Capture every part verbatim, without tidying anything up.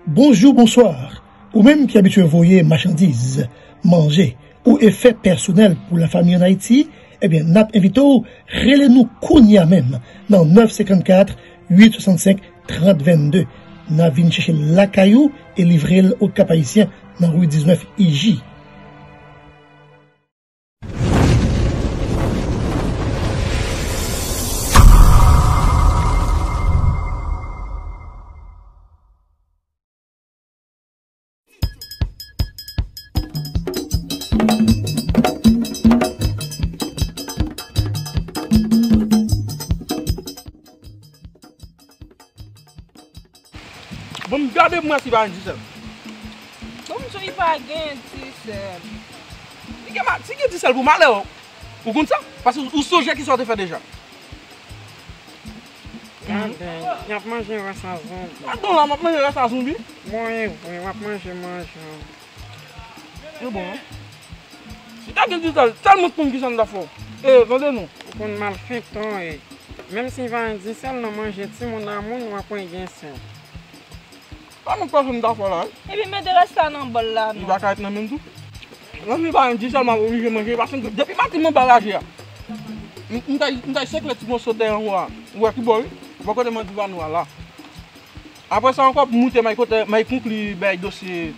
Bonjou, bonswa. Ou menm ki abitye voye machandiz, manje ou efè pèsonèl pou lafanmi ann Ayiti, ebyen, n ap envite w rele nou kounye a menm nan nèf senkannkat uit swasannsenk trant vennde. N a vin chèche l lakay ou e livre l Okap Ayisyen nan ri diznèf I J. Bon, m gade pou m wè si pa gen disèl. Bon, m sou li pa gen disèl. Li gen ma-, si gen disèl pou malè, ou konn sa? Paske ou sonje ki sa w te fè deja. Gade, y ap manje rès a zonbi. Adan la, m ap manje rès a zonbi? Bon, e vre, w ap manje manje. E bon, non? Si ta gen disèl, tèlman konn ki sa n ta fè w. E, tande non. Ou konn malfektè w ye. Menm si pa gen disèl nan manje timoun a moun, w ap wè gen sèl. Pa nan pòch m ta fè la, wi. Epi mete rès la nan bòl la, non. Li pa ka ret nan menm tou. Nan li pa yon disèl, m ap oblije manje, paske depi maten m anba raje a. M, m tay, m tay senk lè ti moso tè anwo a. Ou wè ki bò, wi. Bò kote Mandivano a la. Apre sa ankò, pou moute, m ay kote, m ay konkli bay dosye,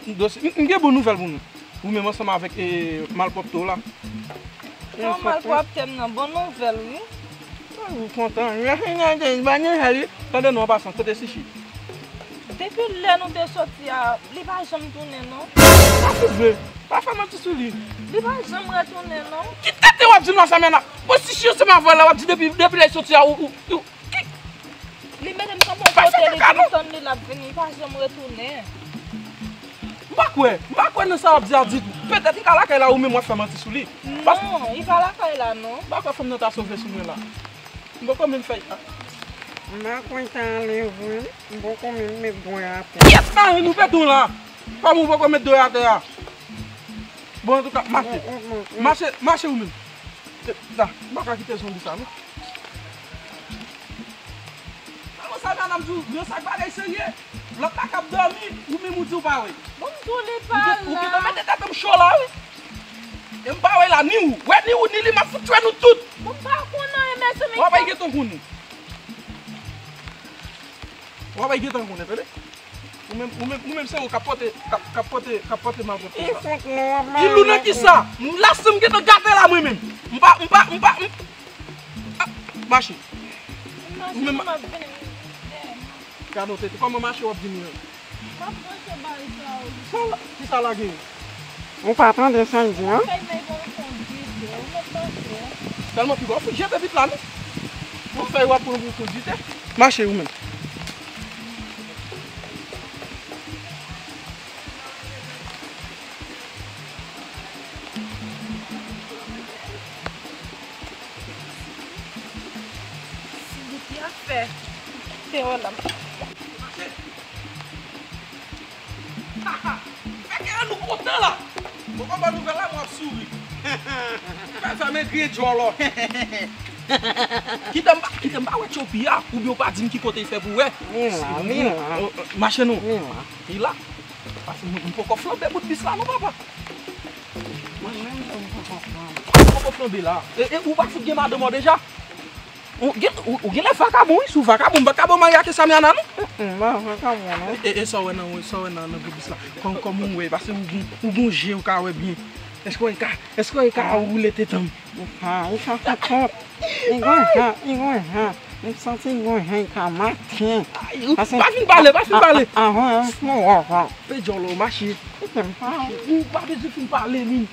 dosye. M, m gen bon nouvèl pou nou. Ou menm ansanm avèk, e, malpwòpte w la. Bon, malpwòpte m nan, bon nouvèl, wi. Ay, ou kontan. Bon nouvèl, wi. Tande non, an pasan, kote Sichi? Depi lè nou te soti a, li pa janm tounen, non. Pa fout vre. Pa fè manti sou li. Li pa janm retounen, non. Ki tete w ap di m la, Samiana? Bon, Sichi ansanm avè w la, w ap di depi, depi lè l soti a, ou, ou, ou, ki Li mete m kanpe yon kote, li di m tann li, l ap vini, li pa janm retounen. M pa kwè, m pa kwè nan sa w ap di a ditou. Petèt li ka lakay la, ou menm w ap fè manti sou li. Non, li pa lakay la, non. M pa kwè fanm nan ta sove sou mwen la. M poko menm fè sa. M pa kwè l ta ale vre, m poko menm met dwèt atè. Pyès mari nou pete w la. Kòman ou poko met dwèt atè a? Bon, antouka, mache. Mache, mache ou menm. La, m pa ka kite zonbi sa, non. Alò, sa, madanm, di w, yon sak bagay serye. Lòt la k ap dòmi, ou menm ou di w pa wè. Bon, m di w li pa la. Ou gen, ou gentan mete tèt anm cho la, wi. E m pa wè la, ni ou. Wè, ni ou, ni li, m ap fout tchwe nou tout. Bon, m pa konn anyen, mezanmi. W ap ay gentan konnen. W ap ay gentan konnen, tande? Ou menm, ou menm, ou menm se ou k ap pote, k ap, k ap pote, k ap pote malpwòpte sa. Li fout nou ap mare. Li lou nan ki sa? M lase m gentan gate la mwen menm. M pa, m pa, m pa, m, a, mache. Ou menm. Gade w tete, kòman mache w ap vini an? M ap mache bay sa ou. Sa la, ki sa la gen? Ou pa tande sa l di an? Fèy men gon kondisyon, ou mèt mache. Tèlman pi gwo, fout jete vit la, non? Ou fèy w ap pran pou konditè. Mache ou menm. Si gout y ap fè, te wè la. Mache. Fè kè nou kontan la. Bon, kòman nouvèl la, mwen ap souri. Fè, fè men kriye djòlò. Kite m pa, kite m pa wè Tchopi a, oubyen w pa di m ki kote l fè pou wè. Li la, li la. Mache non. Li la. Li la. Paske m, m poko flanbe bout bis la non, papa. Mwen menm tou m poko flanbe. Ou poko flanbe la. E, e, ou pa fout gen madanm ou deja? Ou gen, ou, ou genlè vakabon, wi. Si w vakabon, m pa t ka ba w marye ak Samiana, non. Mm, mm, m pa vakabon, non. E, e, sa w wè nan, sa w wè nan, nan gwo bis la? Kòm, kòm ou wè, paske ou gon, ou gon je, ou ka wè byen. Èske w ka, èske w ka woule tete m? Li ka, li ka fè kòb. Li gon jan, li gon jan. M santi li gon jan, li ka maten. Ay, ou pa fin pale, pa fin pale. Avan, avan, avan. Fè djòlò, mache. Ou pa bezwen fin pale, min.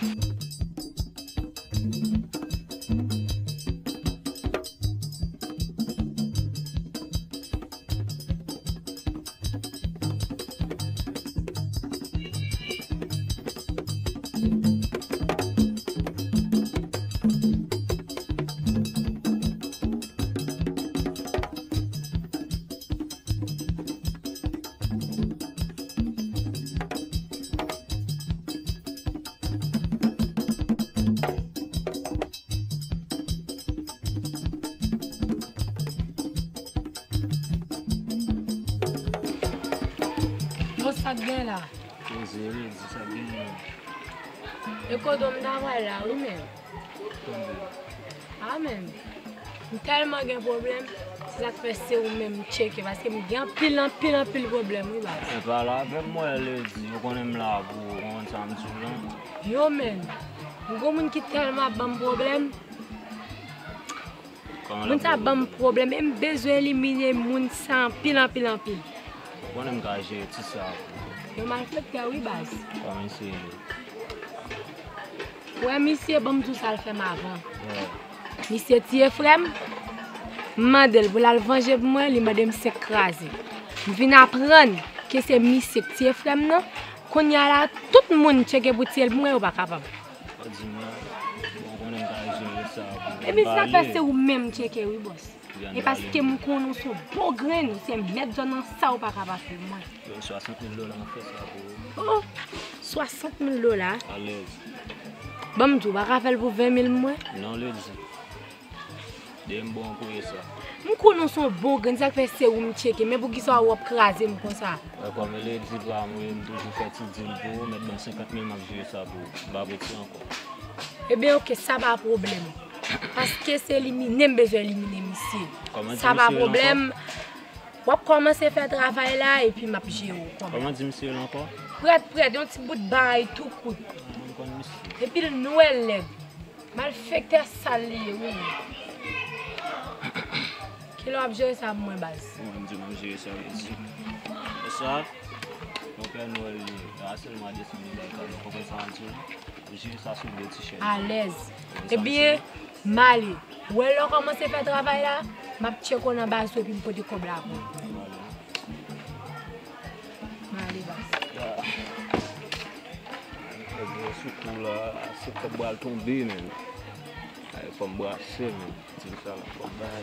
Bon, sa k gen la? Poze, wi, di sa k gen. E kote w m ta pral la, wi, men. Tanbe. A, men. M tèlman gen pwoblèm, se sa k fè se ou menm m tcheke, paske m gen anpil, anpil, anpil pwoblèm, wi, baz. Men pale avè m, mwen, Lady, ou konnen m la pou ou, ou konn sa m di w lan. Yo, men. M gon moun ki tèlman ap ban m pwoblèm. Moun sa ban m pwoblèm e m bezwen elimine moun sa anpil, anpil, anpil. Ou konnen m ka jere ti sa pou ou. Yo malfektè wi baz. Kòman misye ye? Wè misye, ban m di w sa l fè m avan. Misye tiye frè m. M mande l pou l al vanje pou mwen, li mande m senk kraze. M vin aprann ke se misye k tiye frè m nan. Kounye a la, tout moun tcheke pou tiye l pou mwen, yo pa kapab. Ou di m non. Bon, ou konnen m ka jere sa pou ou. Epi sa fè se ou menm tcheke wi bòs. E paske m konnen w se yon bon grenn, ou se mèt zòn nan, sa ou pa ka pa fè mwen. Yo, swasant mil dola m ap fè sa pou ou. Oh, swasant mil dola? Alèz. Ban m di w, ou pa ka fè l pou ven mil mwen? Non, Lady. Depi m bon kouri sa. M konnen w se yon bon grenn, sa k fè se ou m tcheke, men poukisa w ap kraze m konsa? Wè kòm Lady pa m wi, m toujou fè ti dil pou ou, mèt ban m senkant mil m ap jere sa pou ou. M pa prese ankò. Ebyen oke, sa pa pwoblèm. Paske se elimine m bezwen elimine misye. Sa pa pwoblèm. W ap kòmanse fè travay la epi m ap jere w kòman. Kòman di misye yo ankò? Prèt, prèt, yon ti bout bagay tou kout. M konn misye. Epi l nwè lèd. Malfektè sal li ye wi. Kilè w ap jere sa pou mwen baz? Mwen menm di w m ap jere sa, Lady. E sa, yon pè nwè li ye. A sèlman desann li bay kado. Konprann sa m di w lan? Jere sa sou de ti chèz. Alèz. Ebyen, m ale. Ou wè lè w kòmanse fè travay la, m ap tcheke w nan baz ou epi m pote kòb la pou ou. M ale baz. Ebyen, sou kou la, se kòb pral tonbe, men. Ay, fò m brase, men. Di m sa la, fò m bay.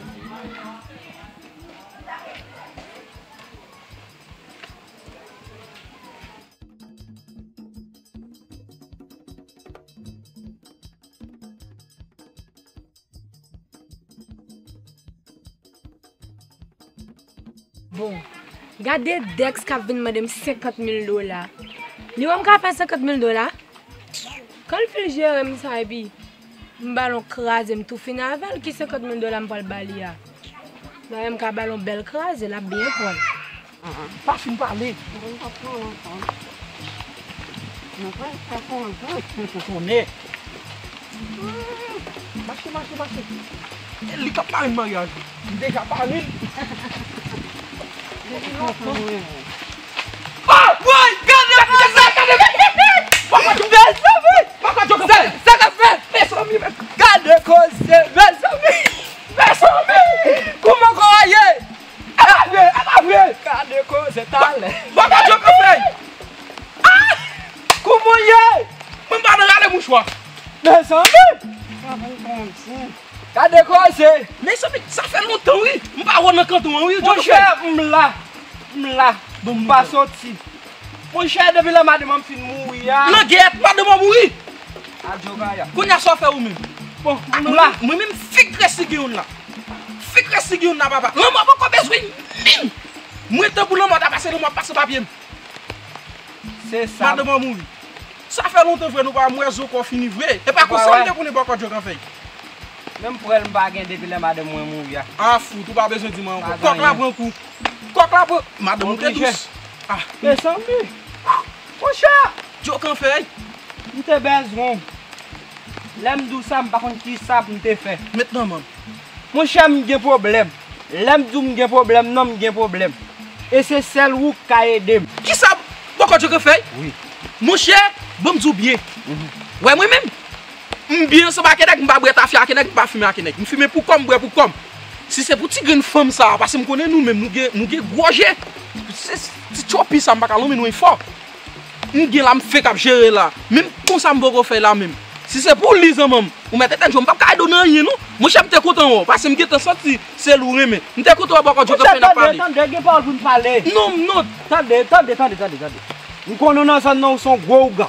Bon, gade Dex k ap vin mande m senkant mil dola. Li wè m ka fè senkant mil dola? Kan l fin jere m sa epi m ba l yon kraze, m tou fini avè l, ki senkant mil dola m pral ba li a? Dayè m ka ba l yon bèl kraze, l ap byen pran l. Pa fin pale. Mwen pa pale ankò. Mwen pa fè kontan. Konnen. Mache, mache, mache. E li k ap pare m maryaj. M deja pare l. Depi lontan mwen. Ah! Woy! Gade koze! Papa Djo! Mezanmi! Papa Djo! Sa, sa k ap fèt? Mezanmi, men. Gade koze, mezanmi! Mezanmi! Kouman kò a ye? E pa vre, e pa vre! Gade koze talè. Papa Djo, k ap fèt? Ah! Kouman ye? Mwen pa nan rale mouchwa. Mezanmi! Gade koze! Mezanmi, sa fè lontan wi. M pa wè w nan kanton an wi. Monchè, m la. M la. M pa soti. Monchè, depi lè madanm an fin mouri a. Langèt, madanm an mouri. Adyo kaya. Kounye a sa w fè ou menm? Bon, m la. Mwen menm fik resi gen youn la. Fik resi gen youn la papa. Lanmò poko bezwen min. Mwen tankou lanmò ta pase, lanmò ap pase papye m. Se sa. Madanm an mouri. Sa fè lontan vre nou pa wè zo kò fini vre. E pa konsa m te konnen bòkò djòk an fèy. Menm pwèl m pa gen depi lè madanm mwen mouri a. A fout, ou pa bezwen di mwen ankò. Kòk la pran kou. Kòk la pran. Madanm ou te dous. Ah. Mezanmi. Monchè. Djòk an fèy. M te bezwen w. Lè m di w sa, m pa konn kisa pou m te fè. Met nan men m. Monchè, m gen pwoblèm. Lè m di w m gen pwoblèm, non, m gen pwoblèm. E se sèl ou k ka ede m. Kisa? Bòkò djòk an fèy? Wi. Monchè, ban m di w byen. Wè mwen menm, m byen ansanm ak nèg, m pa bwè tafya ak nèg, m pa fimen ak nèg. M fimen pou kò m, m bwè pou kò m. Si se pou ti grenn fanm sa, paske m konnen nou menm, nou gen, nou gen gwo je. Se ti tchopi sa, m pa ka lonmen nou fò. M gen la, m fenk ap jere la. Menm konsa m poko fè la menm. Si se pou li zanmanm, ou mèt etèn jwe, m p ap ka ede w nan anyen non. Monchè, m te kontan wè w, paske m gentan santi se li w renmen. M te kontan wè bòkò djòk ap fè n ap pale. Monchè, tande, tande, gen pawòl pou n pale. Non, non. Tande, tande, tande, tande, tande. M konnen w nan zòn nan, ou se yon gwo ougan.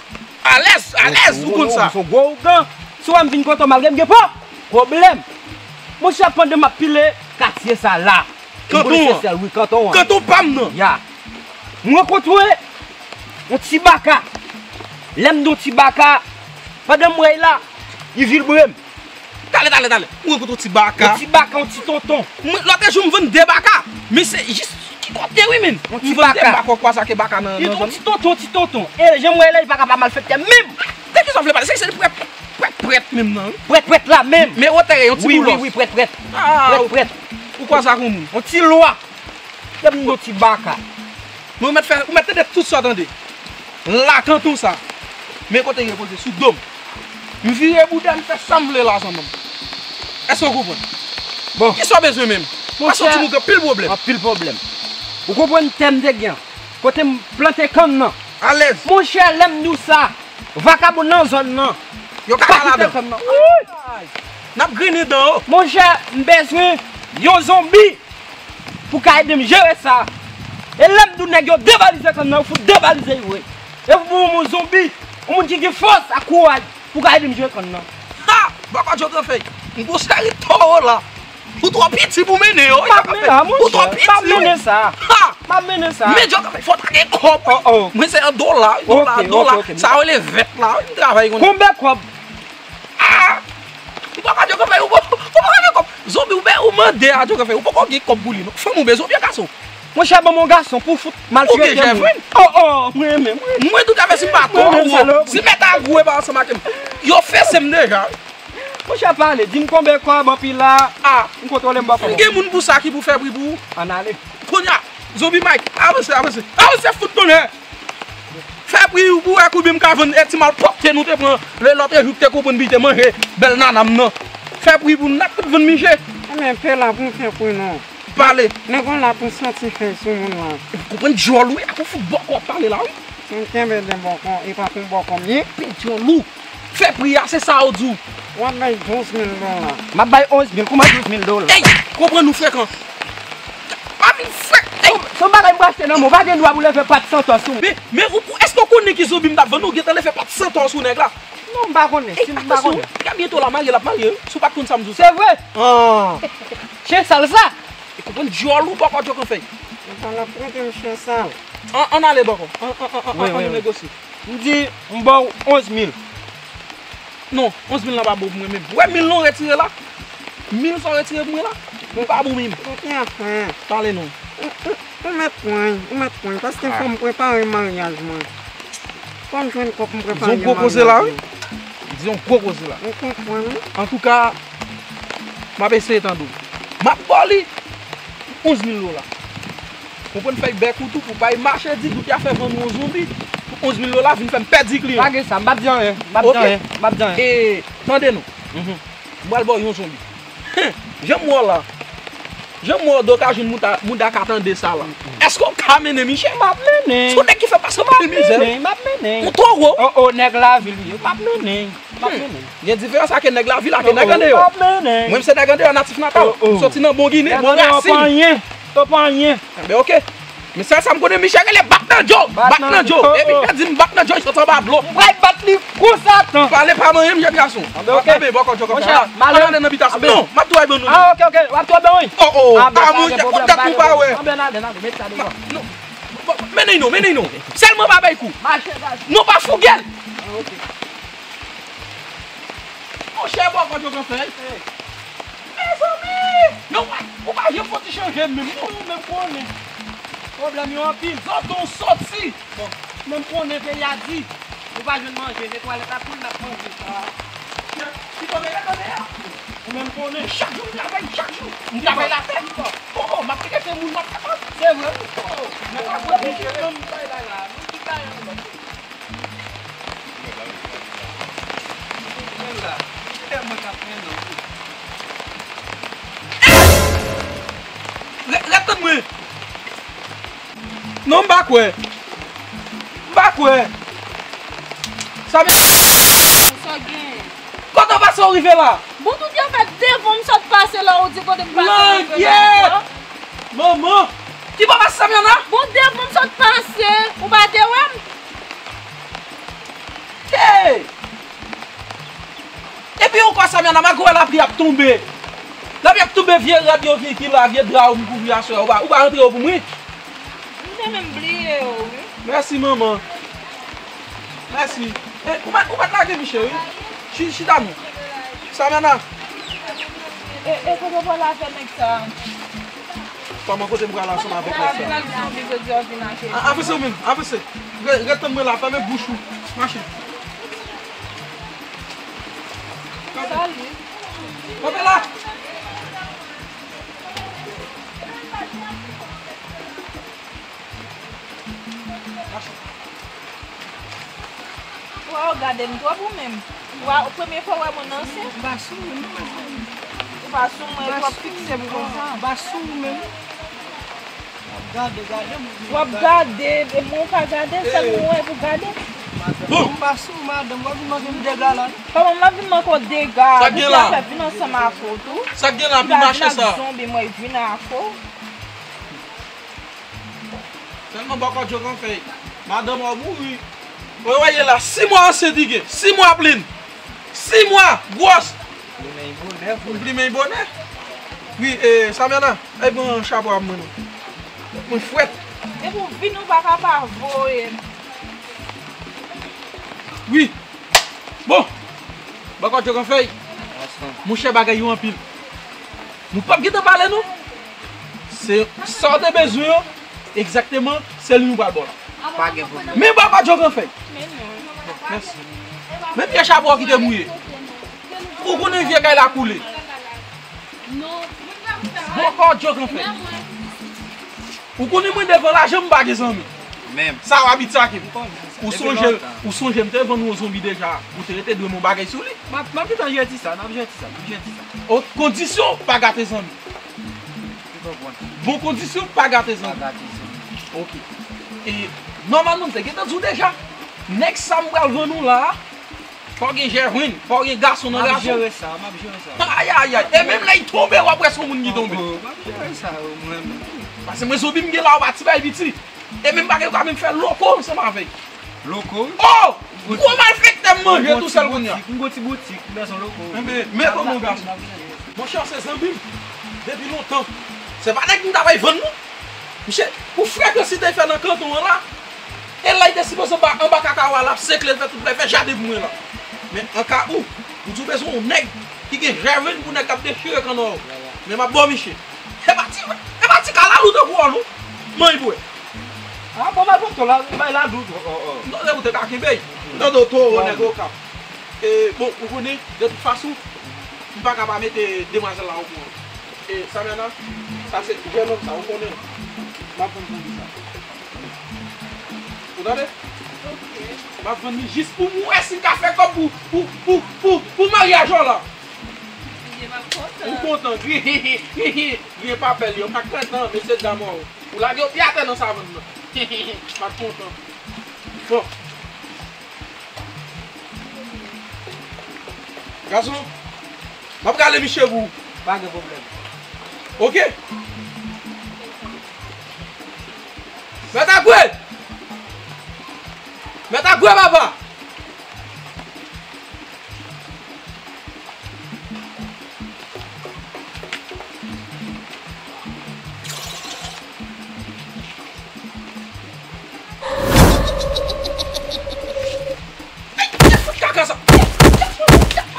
Alèz, alèz, ou konn sa. Ou se yon gwo ougan. Si w wè m vin kote w malgre m gen pwoblèm. Monchè, pandan m ap pile katye sa la. Kanton an. Wi, kanton an. Kanton pa m nan. Ya. M rankontre Yon ti baka. Lè m di yon ti baka, pandan m wè l la, li vilbre m. Talè, talè, talè. Ou rankontre yon ti baka. Yon ti baka, yon ti tonton. Mwen, lòt jou, m vann de baka. Men se jis ki kote, wi, men. Yon ti baka. M vann de baka, ou kwè sa ke baka nan, nan zòn. Li yon ti tonton, ti tonton. E jan m wè l la, li pa ka pa malfektè menm. De ki sa w vle pale? Se, se prèt, prèt, prèt menm nan, wi. Prèt, prèt la menm. Men wotè, yon ti boulòs. Wi, wi, wi, prèt, prèt. Ah, prèt, prèt. Ou kwè sa kon moun? Yon ti lwa. Lè m di yon ti baka. Men ou mèt fè, ou mèt tande tout sa w tande. Lakanton sa. Men kote l repoze, sou do m. M vire bouda, m fè sa m vle la, zanmi m. Èske w konprann? Bon. Kisa w bezwen menm? Paske yon timoun gen anpil pwoblèm. Anpil pwoblèm. Ou konprann tè m te gen an? Kote m plante kann nan. Alèz. Monchè, lè m di w sa, vakabon nan zòn nan. Yo kaka ladan. N ap grennen dan yo. Monchè, m bezwen yon zonbi pou ka ede m jere sa. E lè m di w nèg yo devalize kann nan, yo fout devalize l vre. E pou m yon zonbi, yon moun ki gen fòs ak kouraj pou ka ede m jere kann nan. Ha! Bòkò Djogranfèy, m gon seri towo la. Ou twò piti pou mennen yo. M ap mennen sa, monchè. Ou twò piti. M ap mennen sa. Ha! M ap mennen sa. Men Djogranfèy, fò w ta gen kòb. Oh, oh. Mwen se an dola, dola, dola. Ok, ok, ok. Sa yo rele vèt la, wi, m travay konn. Konbyen kòb? Ah! Ou pa ka Djogranfèy, ou pa, ou pa ka gen kòb. Zonbi, ou byen, ou mande a Djogranfèy, ou poko gen kòb pou li, non. Fanm ou byen, zonbi a gason. Monchè, ban m yon gason pou fout maltrete moun. Ou gen jèvrin? Oh, oh, mwen renmen, mwen renmen. Mwen tout afè si m pa twò wo. Si mèt a gou e pa ansanm ak m. Yo fese m deja. Monchè, pale, di m konbyen kòb anpil la. Ah. M kontwole m bò kòb. M gen moun pou sa ki pou fè pri pou ou. Ann ale. Kounye a, zonbi Mike, avanse, avanse. Avanse, fout tonnè. Fè pri pou wè konbyen m ka vann e ti malpwòpte nou te pran lè lòt jou ki te konprann pi te manje bèl nana m nan. Fè pri pou n ap tout vann miche. Ebyen, pe la pou m fè pri non. Pale. Nèg ou la pou santi fè sou moun la. Ou konprann djòl ou, ap ou fout bòkò ap pale la, wi. M kenbe de bòkò, e pa pou bòkò m ye. Pe djòl ou. Fè pri a, se sa yo di w. W ap bay douz mil dola. M ap bay onz mil, kòman douz mil dola? Ey, konprann nou frekan. Pa vin frèk. Ey. Se yon bagay m achte nan men w, ou pa gen dwa pou leve pat santò sou mwen. Men, men ou, ou, èske w konnen ki zonbi m t ap vann ou gentan leve pat santò sou nèg la? Non, m pa konnen. Ey, si m pa konnen. Gad byento la, marye l ap marye, wi. Si w pa t konn sa m di w sa. Se vre? Ah. Chen sal sa. E konprann djòl ou bòkò Djogranfèy. Ou pa la trete m chen sal. An, ann ale bòkò. An, an, an, an, wi, an, wi, nou wi. Negosye. M di, m ba w onz mil. Non, onz mil lan pa bon pou mwen menm. Ou wè mil lan w retire la? Mil sa w retire pou mwen la? Li pa bon menm. Kote a frè? Pale non. Ou, ou, ou mèt pran, ou mèt pran, paske fò m prepare maryaj mwen. Fò m jwenn kòb pou m prepare maryaj mwen. Di yon gwo koze la, wi. Di yon gwo koze la. Ou konprann, wi. Antouka, m ap eseye tande w. M ap ba w li onz mil dola. Konprann fèy bèk ou tou pou bay mache di tout y a fè vann yon zonbi pou onz mil dola vin fè m pèdi kliyan. Pa gen sa, m p ap di anyen, m p ap di anyen, m p ap di anyen. E, tande non. M pral ba w yon zonbi. Jan m wè w la. Jan m wè w, de okazyon mouda, mouda ka tande sa la. Èske w ka mennen misye? M ap mennen. Se yon nèg ki fè pase anpil mizè. M ap mennen, m ap mennen. Ou twò wo. O, o, nèg lavil li ye. M ap mennen. M ap mennen. Gen diferans ake nèg lavil ake nèg andeyò. M ap mennen. Mwen, m se nèg andeyò natif natal. M soti nan bon Ginen, bon rasin. Nèg andeyò pa anyen. Yo pa anyen. Enben, oke. Men sèl sa m konnen, misye rele bat nan djo. Bat nan djo. E misye di m bat nan djo, li sot anba dlo. M pral bat li kou Satan. Pale pa manyen m, jèn gason. Anben, oke. Anben, bòkò djo konsa. Ann ale nan bitasyon. Non, m ap tou bay ban nou. Ah, oke, oke. W ap tou bay, wi. Oh, oh. Ah, mon chè, kontak ou pa wè. Anben, ale, ale, met sa devan. Non. Bon, mennen non, mennen non. Sèlman pa bay kou. Mache, mache. Non, pa fougèl. Ah, oke. Monchè, bòkò djo konsa, wi. Mezanmi! Men ou pa, ou pa janm fouti chanje menm non. Ou menm konnen. Pwoblèm yo anpil. Zanton soti. Bon, menm konnen peyi a di. Ou pa jwenn manje, se twalèt ak poul n ap manje. Ah. Ki kote ye, kote ye? Ou menm konnen. Chak jou m travay, chak jou. M travay latè. Oh, oh, m ap teke se moun m ap fè kòb. Se vre, wi. Oh, oh. Nèg la pran misye menm bay la la. Menm ki kay an lòt. Rèt tann mwen. Non, m pa kwè. M pa kwè. Sa vle... Sa w gen? Kote w pase w rive la? Bon, tout yon fèt devan m sot pase la, ou di kote m pase m rive la. Langyèt! Manman! Ki bò pase Samyana? Bon, devan m sot pase, ou pa te wè m? Hey! Epi ankò Samyana, malgre w wè lapli ap tonbe. Lapli ap tonbe, vye rad yo ki la, vye dra yo m kouvri aswè a, ou pa, ou pa rantre yo pou mwen? M te menm bliye yo, wi. Mèsi, manman. Mèsi. E, ou mèt, ou mèt lage miche, wi. Chi-, chita non. Samyana. E, e kote w pral avè nèg sa a? Kòman kote m pral ansanm avèk nèg sa a? Nèg zanbi jodi a vin ak A-, avanse ou menm, avanse. Re-, ret tann mwen la, fèmen bouch ou. Mache. Salut. Kanpe la. Mache. Waw, gade m twòp ou menm. Waw, premye fwa w wè mwen nan se? M pa sou ou non, mezanmi. Ou pa sou mwen, w ap fikse m konsa. M pa sou ou menm. W ap gade, gade m. W ap gade, e mwen w pa gade, sèl mwen w wè pou gade. Bon. M pa sou ou, madanm, w ap vin manke m dega la. Kòman m ap vin manke w dega? Sa k gen la? Depi afè vin ansanm ak ou tou. Sa k gen la, pi mache sa? Zonbi, mwen vin ak ou. Sèlman bòkò djok an fèy. Madanm ou mouri. Ou wè ye la, sis mwa ansent li gen. Sis mwa plin. Sis mwa, gwòs. Plimen bonè, plimen bonè. Wi, e, Samyana, ay pran chapo a mwen non. Mwen frèt. Depi w vin ou pa ka pa voye. Wi. Bon. Bòkò djok an fèy. Monchè, bagay yo anpil. Nou p ap gentan pale non. Se sa w te bezwen an, egzakteman, se li nou pral ba w la. Pa gen pwoblèm. Men bòkò djok an fèy. Mèsi. Men pye chapo a ki te mouye. Ou konnen vye kay la koule. Bòkò djok an fèy. Ou konnen mwen devan lajan m pa gen zanmi. Menm. Sa w abitye ak m. Ou sonje, ou sonje m te vann ou yon zonbi deja. Ou te rete dwe m yon bagay sou li. M ap, m ap gentan jedi sa, n ap jedi sa, n ap jedi sa. O, kondisyon pa gate zanmi. Ou konprann? Bon kondisyon pa gate zanmi. Pa gate zanmi. Ok. E nòmalman m te gentan di w deja. Nèg sa m pral vann ou la a, fò gen jèvrin, fò gen gason nan gason. M ap jere sa, m ap jere sa. Ayayay. E menm lè y tonbe, w ap wè se yon moun ki tonbe. M ap jere sa, mwen menm. Paske mwen zonbi m gen la, w pa ti bay piti. E menm bagay yo ka menm fè loko ansanm avè l. Loko? Oh! Gwo malfektè m manje tou sèl kounye a. M gon ti boutik, m bezwen loko. Enben, men kòman gason. Monchè, se zanmi m. Depi lontan. Se pa nèg m ta bay vann non. Misye, pou frekans li te fè nan kanton an la, e la li te sipoze anba, anba kakawo a, l ap sekle, l fè tout bagay, fè jaden pou mwen la. Men an ka ou, ou di w bezwen yon nèg ki gen jèvrin pou nèg k ap dechire kannò a w. Men m ap ba w misye. E pa ti, e pa ti kalalou tankou w non. Manyen bwè. A, bon, bay poto la, bay la dout. Non, se ou te ka kenbe. M tande w towo, nèg Okap. E, bon, ou konnen, de tout fason, m pa ka pa mete demwazèl la okouran. E, Samyana, sa se jennonm sa, ou konnen. M ap vann zanmi sa. Ou tande? Ok. M ap vann li jis pou m wè si m ka fè kòb pou, pou, pou, pou, pou maryaj ou la. Ou kontan, wi. Li pa pè li, yo pa k pèdan, mesye dam, ou lage yo pye atè nan savann nan. M ap kontan. Bon. Gason, m ap rale miche pou ou. Pa gen pwoblèm. Ok. Mèt Agwe! Mèt Agwe, papa! Ay, fout kaka sa.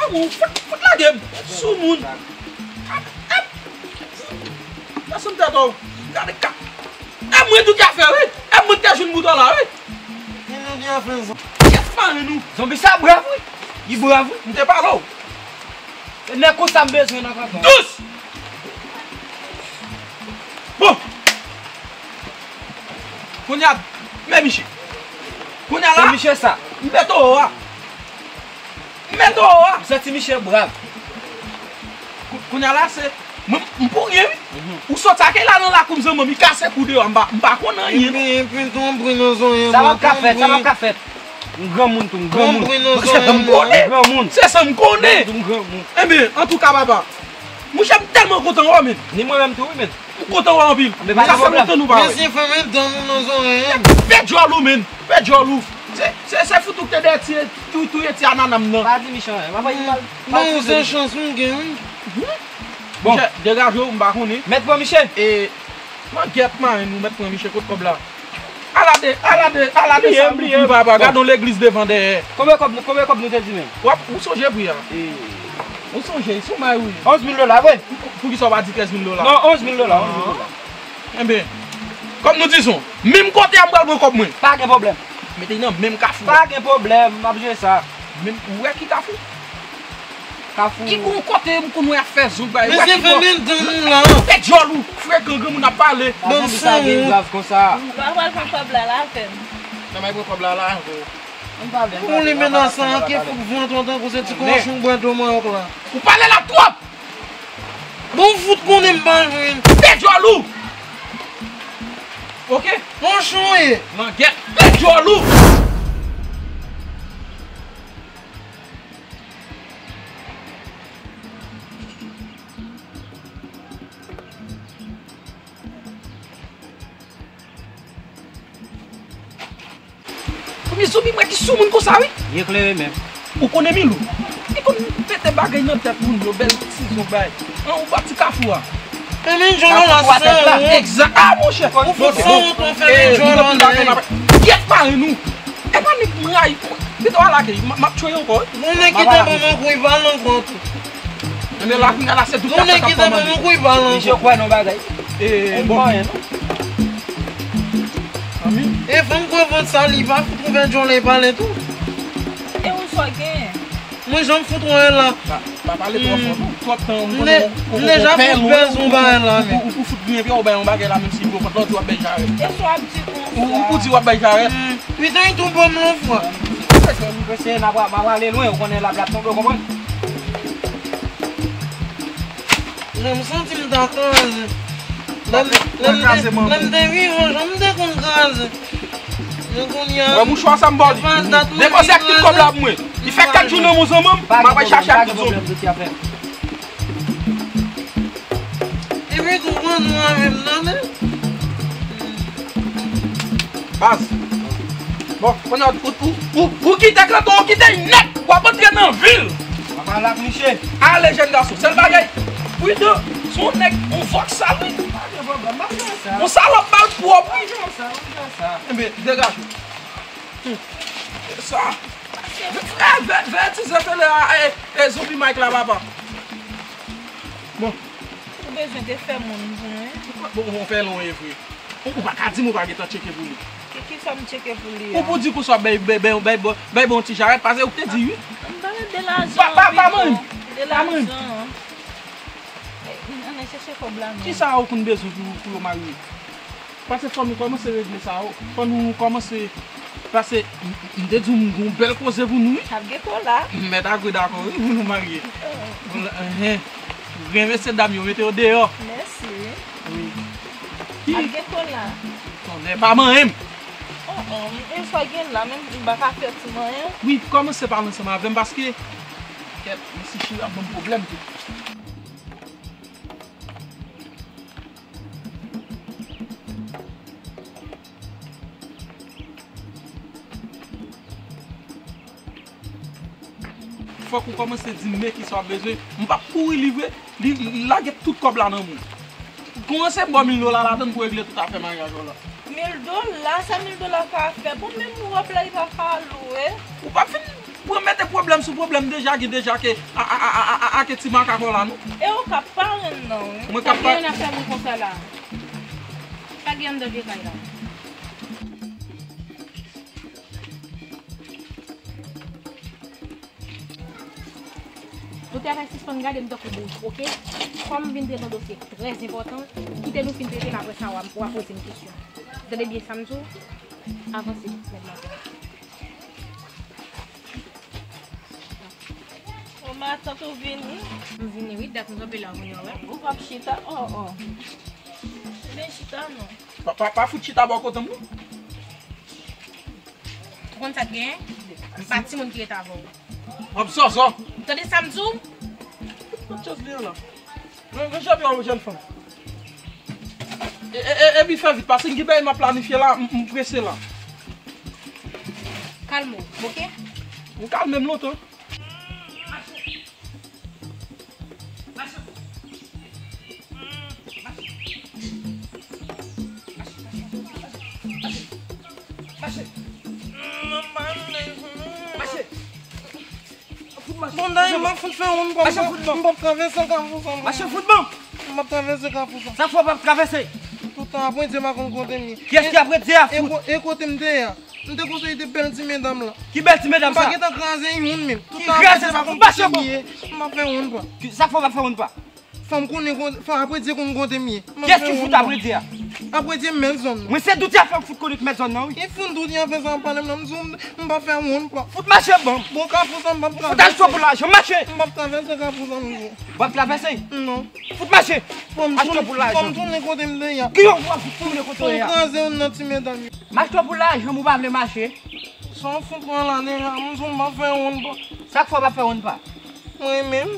Fout, fout lage m. Sou moun. Ap, ap. Nan sou tèt ou. Gade ka. E mwen tou ki a fè, wi. E mwen ki te jwenn bouton la, wi. Ki moun ki a fè sa? Kèt mari nou. Zonbi sa brav, wi. Li brav, wi. M te pale w. E nèg konsa m bezwen nan kanton. Dous! Bon. Kounye a, men miche. Kounye a la. Se miche sa. M mete w a. M mete w a. M santi miche brav. Kou-, kounye a la, se mwen, m pou ryen, wi. Mhm. Ou soti ak la nan lakou m, zanmi, m kase kou deyò, m pa, m pa konn anyen, non. Epi, epi, tonbe nan zonyon. Sa m ap ka fèt, sa m ap ka fèt. M granmoun tou, m granmoun. Se sa m konnen. M granmoun. Se sa m konnen. M granmoun. Enben, antouka, papa, monchè, m tèlman kontan wè w, men. Ni mwen menm tou, wi, men. M kontan wè w anpil. Men pa gen pwoblèm. Sa fè lontan nou pa wè. Mesye, fèmen dan nou nan zòrèy. Fè djòl ou, men. Fè djòl ou. Se, se, se fout ou k te dèyè ti, tou, touye ti anana m nan. Pa di mechan, pa fè mal. Non, se chans m gen, wi. Bon. Monchè, degaje w, m pa konnen. Mèt pran miche. E, mwen gèt mari nou, mèt pran miche, kot kòb la? A, Ala de, ala de, ala de sa, bliye, bliye, papa. Gade yon legliz devan dèyè. Konbyen kòb nou, konbyen kòb nou te di menm? W ap, ou sonje pri a? Ou sonje, sou may wi. Onz mil dola, vre? Poukisa w pa di trèz mil dola? Non, onz mil dola, onz mil dola. Enben, kòm nou dizon, menm kote a m pral pran kòb mwen. Pa gen pwoblèm. Mete nan menm kafou. Pa gen pwoblèm, m ap jere sa. Menm, ou wè ki kafou? Kafou. Ki gon kote m konn wè ap fè zong bay. Mesye, fèmen dan nou la. Tèt djòl ou, frekan, granmoun ap pale. Bon, sa gen grav konsa. Ou pa pral pran kòb la, la avè m. Nan may pran kòb la, la avè w. Ou li menasan an, ki fout vant ou tankou se ti kòchon bwè dlo manyòk la. Ou pale la twòp. Bon, fout konnen m pa jwenn. Tèt djòl ou. Oke? Kòchon ye. Langèt. Tèt djòl ou. Premye zonbi m wè ki sou moun konsa wi. Li eklere menm. Ou konnen Milou? Li konn mete bagay nan tèt moun yo, bèl ti zong bay. An, ou bati kafou a. Fèmen djòl la san wont. Egzak. Ah, monchè. Ou fout san wont, ou fèmen djòl la. Gyèt mare nou. E pa nèg m rayi. Pito a lage, m ap tchwe ankò wi. Moun nèg ki te ban mwen kou, li pa nan kont. Enben la, kounye a la, se dout k ap fèt ap fè manmi. Misye kwè nan bagay. E, bon. Manmi. E fanm kwè vant sa, li pa fout ouvè djòl li pale tou. E ou sa w genyen? Mwen janm fout wè la. Pa, pa pale twò fò, non. Twòp tan, m konnen ou, ou, ou pè lwen, ou, ou, ou, ou fout griyen pye, ou bay yon bagay la, menm si gwo kont la, ou di w ap bay jarèt. E sa w ap di konsa? Ou, ou, ou di w ap bay jarèt. Pita, li tou ban m lòt fwa. Mesye, n ap, m ap ale lwen, ou konnen lab la ap tonbe, ou konprann? Jan m santi m ta kraze. Lè m, lè m te, lè m te vivan, jan m te konn kraze. Men kounye a, wè mouchwa sa m ba w li. Depoze ak tout kòb la pou mwen. Li fè kat jou nan men zanmi m, m ap al chache ak tout zonbi. Epi tou pran nou avè m nan men. Baz. Bon, kounye a, ou, ou, ou, ou kite kanton, ou kite nèt, w ap antre nan vil. Papa la, misye. Ale, jèn gason, sèl bagay, pridan, se yon nèg, yon vòksal, wi. Yon salòp ba l pwòp, wi. Enben, degaje w. Hmm. E sa. Vè, vè, vè ti zèfele a, e, e zonbi Mike la, papa. Bon. Ou bezwen te fè moun pou mwen. Bon, ou fè lwen, e vre. Ou, ou pa ka di m ou pa gentan tcheke pou li. Ki, ki sa m tcheke pou li a? Ou pou di konsa bay, bay, bay, bay, bay, bay bon ti jarèt, paske ou te di wi. M pa de lajan. Pa, pa, pa manyen. De lajan. Ann al chèche kòb la non. Kisa ou konn bezwen pou, pou yo marye? Paske fò nou kòmanse regle sa, fò nou kòmanse, paske m, m te di w m gen yon bèl koze pou nou wi. Ap gen kola. M mèt agwe dakò wi pou nou marye. Enhen. Grenn mesye dam yo, mete yo deyò. Mèsi. Wi. Ap gen kola. Tonnè, pa manyen m. Oh, oh, e sa gen la, menm m pa ka fè ti manyen. Wi, kòmanse pale ansanm avè m, paske, kèt, mesye Cheri ap ban m pwoblèm tou. Fòk ou kòmanse di m men kisa w ap bezwen. M p ap kouri livre, li, li lage tout kòb la nan men w. Kòmanse ba w mil dola la, tann pou regle tout afè maryaj ou la. Mil dola, sa mil dola ka fè? Bon, menm wòb la, li pa ka lwe. Ou p ap fin pran mete pwoblèm sou pwoblèm deja gen deja ke a, a, a, a, a, a ke ti makak la, non. E ou k ap parenn nan, wi. Mwen k ap pa- Sa gen nan fè moun konsa la? Sa gen anndan vye kay la? Ou te fè sispann gade m tankou bouz, oke? Kòm m vin trete yon dosye trè enpòtan, kite nou fin trete l, apre sa w a, w a poze m kesyon. Tande byen sa m di w, avanse, nèg maten. O matant ou vini? M vini wi, dat m kanpe la kounye a, wè. Ou p ap chita? Oh, oh. Vin chita non. Pa, pa, pa fout chita bò kote m non. Ou konn sa k genyen? M pa timoun ki ret avè w. W ap zòzò. Tande sa m di w? Tout chans li an la. Men, men jan yon jèn fanm. E, e, e, epi fè vit, paske m gen bagay m ap planifye la, m, m prese la. Kalme w, oke? M kalme m lontan. Mache. Mache. Fout mache. Bon, dayè, m ap fout fè wonn pa m. Mache, fout bon. M p ap travèse Kafou sa. Mache, fout bon. M p ap travèse Kafou sa. Sa k fè w p ap travèse? Tout tan, apre Dye pa konn kote m ye. Kiyès ki apre Dye a, fout? E ko-, e kote m te ye a? M te konseye de bèl ti medam lan. Ki bèl ti medam sa? M pa gentan kraze youn menm. Tout tan, apre Dye pa konn kote m ye. M ap fè wonn pa. Sa k fè w p ap fè wonn pa? Fò m konnen kote, fò apre Dye konn kote m ye. Kiyès ki fout apre Dye a? Apre Dye, mèt zòn nan. Mwen se Doutye a fè m fout konnen ki mèt zòn nan, wi. E fout Doutye a fè sa ap pale m nan, m di w m pa fè wonn pa. Fout mache, bon. Bon, Kafou sa m p ap travèse. Fout achte pou lajan, mache. M p ap travèse Kafou sa m di w. W ap travèse? Non. Fout mache. Fò m tounen, fò m tounen kote m te ye a. Ki yon w ap fout tounen kote w ye a? Fò m kraze youn nan ti medam yo. M achte w pou lajan, m ou pa vle mache. Sa w fout pran la deja, m di w m p ap fè wonn pa. Sa k fè w p ap fè wonn pa? Mwen menm.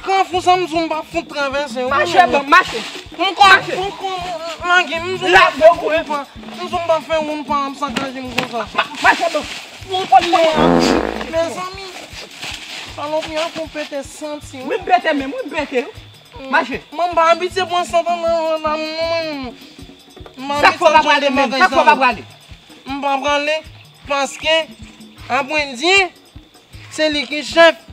Kafou sa m di w m pa fout travèse, wi. Mache, bon, mache. M kon, m kon, lage, m di w m pa fè wonn pa. M di w m pa fè wonn pa, ap sakaje m konsa. Mache, bon. Mezanmi, salopri an fon pete santi, wi. Wi, m pete menm, wi, m pete, wi. Mache. Mwen m pa abitye pran sant nan, nan, nan, nan, mwen. Sa k fè w pa prale menm? Sa k fè w pa prale? M pa prale, paske apre Dye, se li ki chèf.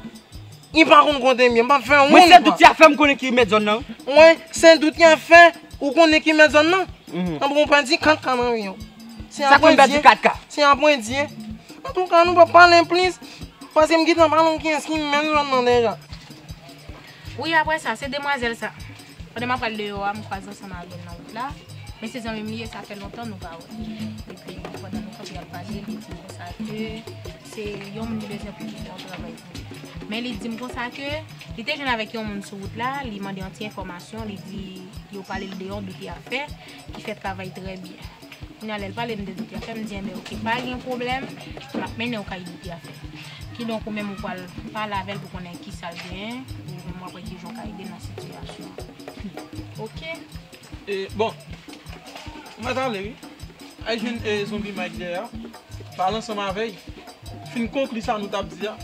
Li pa konn kote m ye, m p ap fè wonn pa. Mwen se Doutye a fè m konnen ki mèt zòn nan. Mwen se Doutye a fè ou konnen ki mèt zòn nan. Anben, ou pa di kaka nan vi w. Sa konn pa di kaka. Se apre Dye. Antouka, nou p ap pale plis, paske m gentan pale w kiyès ki mèt zòn nan deja. Wi, apre sa, se demwazèl sa. Pandan m ap pral deyò a, m kwaze ansanm avè l nan wout la. Men se zanmi m li ye, sa fè lontan nou pa wè. Epi, pandan nou kanpe ap pale, li di m konsa ke se yon moun li bezwen pou li fè yon travay pou li. Men li di m konsa ke li te jwenn avèk yon moun sou wout la, li mande yon ti enfòmasyon, li di yo pale l de yon Doutye a fè, ki fè travay trè byen. Kounye a, lè l pale m de Doutye a fè, m di, enben, oke, pa gen pwoblèm, m ap mennen w kay Doutye a fè. Kidonk, ou menm, ou pral pale avè l pou konnen kisa l genyen, ou menm, w ap wè kijan w ka ede nan sitiyasyon an. Oke. E, bon, ou mèt ale, wi. Al jwenn, e, Zonbi Mike dèyè a. Pale ansanm avè l. Fin konkli sa nou t ap di a.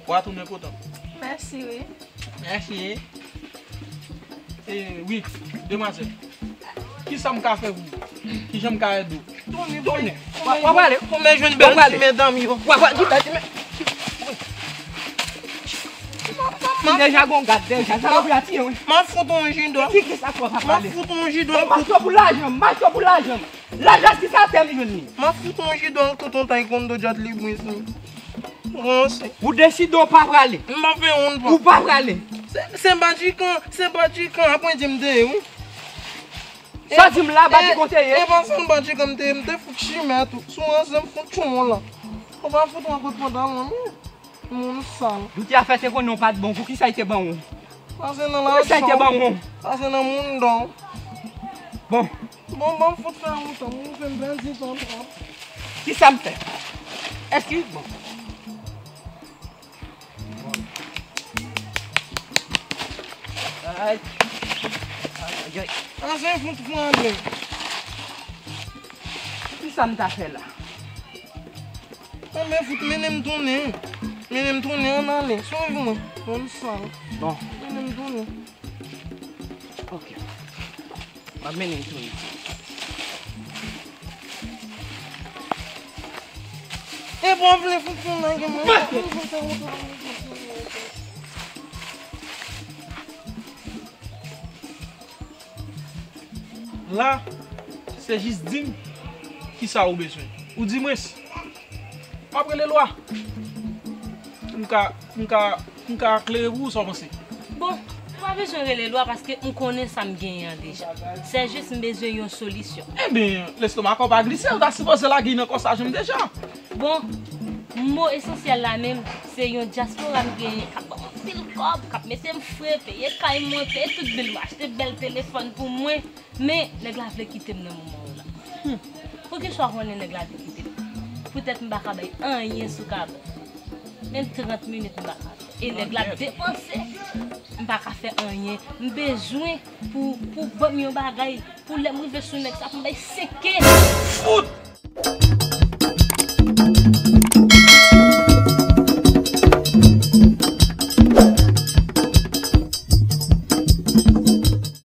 W a tounen kote w. Mèsi, wi. Mèsi. E, wi, demwazèl. Kisa m ka fè pou ou? Kijan m ka ede w? Tounen, tounen. W a, w a prale. Pou mwen jwenn bèl ti medam yo. W a prale, jwenn bèl ti medam. Deja gon gad, deja. Sa w ap atire, wi. M ap fout yon ji dwèl. Ki, ki sa k fè w pa prale? M ap fout yon ji dwèl. M ap fout pou lajan, m ap fout pou lajan. Lajè kisa tèm jwenn li? M ap fout yon ji dwèl tout yon taekwondo djad li bwens li. Ranse. Ou deside w pa prale. M pa fè wonn pa. Ou pa prale. Se, se Badjikan, se Badjikan, apre di m te ye, wi. Sa di m la, Badjikan te ye. E pa sèl Badjikan m te ye, m te fout chimè tou. Sou ranse m fout tchonmon la. Ou pa fout yon kout pantalon, wi. Moun sal. Doutye a fè te konnen w pa t bon, poukisa l te ban w? Pase nan lajan w. Poukisa l te ban w? Pase nan moun dò w. Bon. Bon, bon, fout fè yon tan, moun fè m pèdi tan twòp. Kisa m fè? Èske, bon. Ay. Ay, ay, ay. Pase fout pran men. Kisa m ta fè la? Anben, fout mennen m tounen. Mennen m tounen, ann ale. Swiv mwen. Moun sal. Bon. Mennen m tounen. Ok. M ap mennen m tounen. E bon, vle fout tounen, gen mwen. La, se jis di m kisa ou bezwen. Ou di mwen, m ap rele lwa. M ka, m ka, m ka klere pou ou, sa w panse? Bon, ou pa bezwen rele lwa paske m konnen sa m genyen an deja. Se jis m bezwen yon solisyon. Ebyen, lestoma kò pa glise, ou ta sipoze lage nan kò sa jan m deja. Bon, mo esansyèl la menm, se yon dyaspora m genyen k ap ban m anpil kòb, k ap mete m fre, peye kay mwen, peye tout bil mwen, achte bèl telefòn pou mwen. Men, nèg la vle kite m nan moman yo la. Hmm. Poukisa w konnen nèg la vle kite m? Poutèt m pa ka bay anyen sou kabrit. Menm trant minit m pa ka fè. E nèg la ap depanse. M pa ka fè anyen. M bezwen pou, pou ban m yon bagay. Pou lè m rive sou nèg sa, pou m bay senk K. Fout!